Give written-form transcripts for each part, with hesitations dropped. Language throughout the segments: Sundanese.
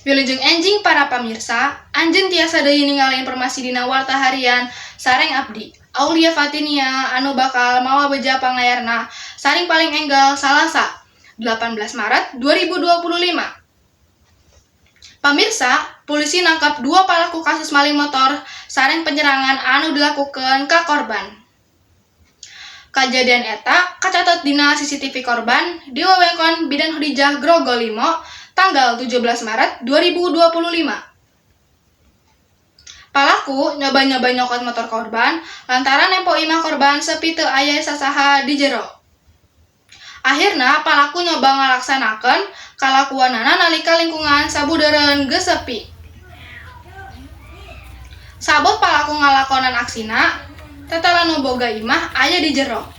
Wilujeng enjing para pamirsa, anjeun tiasa deui ningali informasi dina Warta Harian sareng abdi, Aulia Fatinia, anu bakal mawa beja panglayarna saring paling enggal Salasa 18 Maret 2025. Pamirsa, polisi nangkap dua pelaku kasus maling motor sareng penyerangan anu dilakukan ka korban. Kejadian eta kacatet dina CCTV korban di wewengkon Bidan Khadijah, Grogol Limo, tanggal 17 Maret 2025. Palaku nyoba-nyoba nyokot motor korban lantaran nempo imah korban sepi, teu aya sasaha di jero. Akhirna palaku nyoba ngalaksanakeun kalakuanana nalika lingkungan sabudeureun geus sepi. Sabot palaku ngalakonan aksina, tetela nu boga imah aya di jero.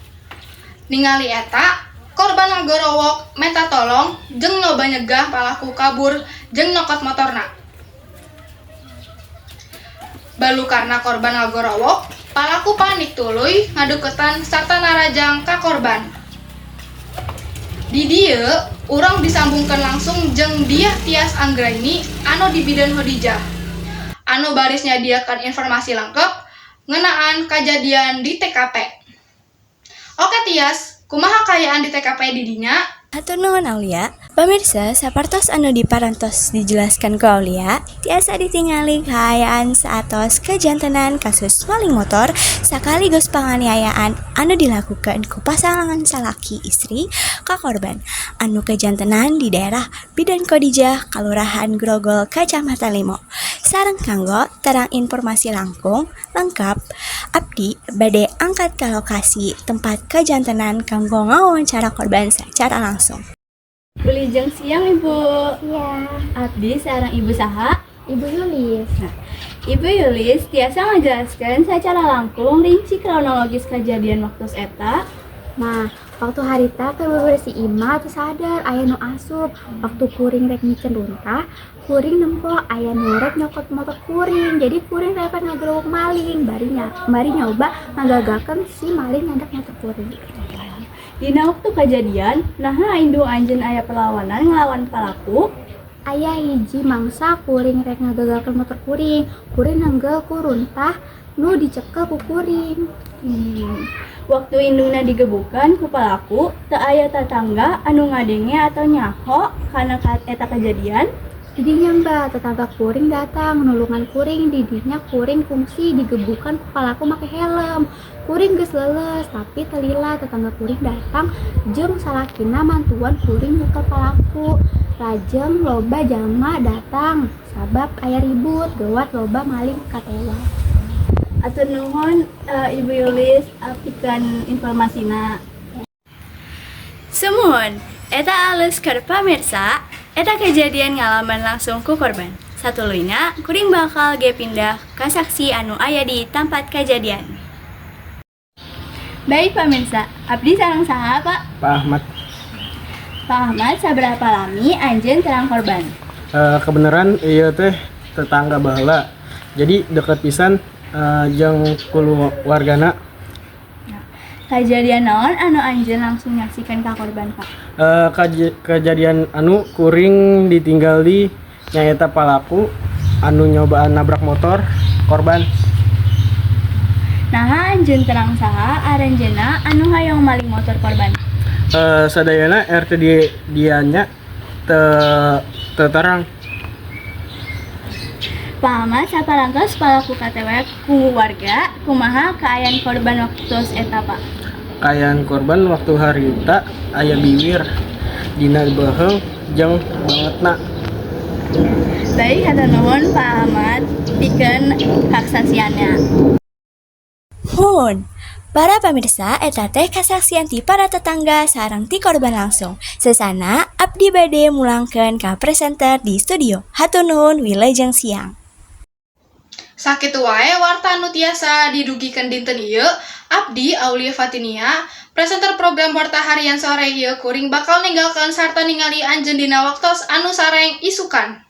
Ningali eta, korban ngagorowok menta tolong jeung nyoba nyegah palaku kabur jeung nyokot motorna. Balukarna korban ngagorowok, palaku panik tuluy ngaduketan sarta narajang ka korban. Di dieu, urang disambungkeun langsung jeung Diah Tias Anggraini anu di Bidan Khadijah, anu baris nyadiakeun informasi lengkap ngeunaan kajadian di TKP. Oke Tias, kumaha kaayaan di TKP di dinya? Hatur nuhun, Aulia. Pemirsa, sapertos anu diparantos dijelaskan ku Aulia, tiasa ditingali kaayaan saatos kajantenan kasus maling motor sekaligus penganiayaan anu dilakukan ku pasangan salaki istri ka korban anu kajantenan di daerah Bidan Kodijah, Kalurahan Grogol, Kacamatan Limo. Sareng kanggo terang informasi langkung lengkap, abdi bade angkat ke lokasi tempat kajantenan kanggo ngawawancara korban secara langsung. Wilujeng siang, Ibu. Iya. Abdi sareng Ibu saha? Ibu Yulis. Nah, Ibu Yulis, tiasa ngajelaskeun secara langkung rinci kronologis kejadian waktu eta? Nah, waktu harita keur bebersih imah teu sadar aya nu asup. Waktu kuring rek miceun runtah, kuring nempo aya nu rek nyokot motor kuring. Jadi kuring refleks ngagerowok maling, bari nyoba ngagagalkeun si maling nyandak motor kuring. Dina waktu kejadian, nah, indung anjeun aya perlawanan ngelawan pelaku? Aya hiji mangsa kuring rek ngagagalkeun motor kuring. Kuring nenggel ku runtah nu dicekel ku kuring. Waktu indungna digebukan ku pelaku, teu aya tetangga anu ngadenge atau nyaho kana eta kejadian? Didinya, Mbak, tetangga kuring datang nulungan kuring. Didinya kuring kungsi digebukan ku palaku make helm. Kuring geus leuleus, tapi teu lila tetangga kuring datang jeung salakina mantuan kuring nyekel palaku. Lajeng loba jalma datang sabab aya ribut, geuwat loba maling katewak. Hatur nuhun, Ibu Yulis pikeun informasina. Sumuhun, eta alus keur pamirsa, eta kejadian ngalaman langsung ku korban. Satuluyna, kuring bakal ge pindah ka saksi anu aya di tempat kejadian. Baik pamirsa, abdi sareng saha, Pak? Pak Ahmad. Pak Ahmad, saberapa lami anjeun terang korban? Kebenaran ieu teh tetangga baheula. Jadi deket pisan jeung keluargana. Kejadian naon anu anjeun langsung nyaksikan ka korban, Pak? Kejadian anu kuring ditinggal di nyaeta palaku anu nyobaan nabrak motor korban. Nah, anjeun terang saha aranjeunna anu hoyong maling motor korban? Sadayana RT di dianya teu terang. Pak Ahmad, saparantos palaku katewek ku warga, kumaha kaayaan korban waktu eta, Pak? Kaayaan korban waktu harita aya biwir dina beuheung jeung bangetna. Baik, hatur nuhun, Pak Ahmad, pikeun kasaksianna. Hun, para pemirsa, eta teh kasaksian ti para tetangga sareng ti korban langsung. Sesana abdi bade mulangkeun ka presenter di studio. Hatur nuhun, wilujeng siang. Sakitu wae warta anu tiasa didugikeun dinten ieu. Abdi, Aulia Fatinia, presenter program Warta Harian sore ieu, kuring bakal ninggalkeun sarta ningali anjeun dina waktos anu sareng isukan.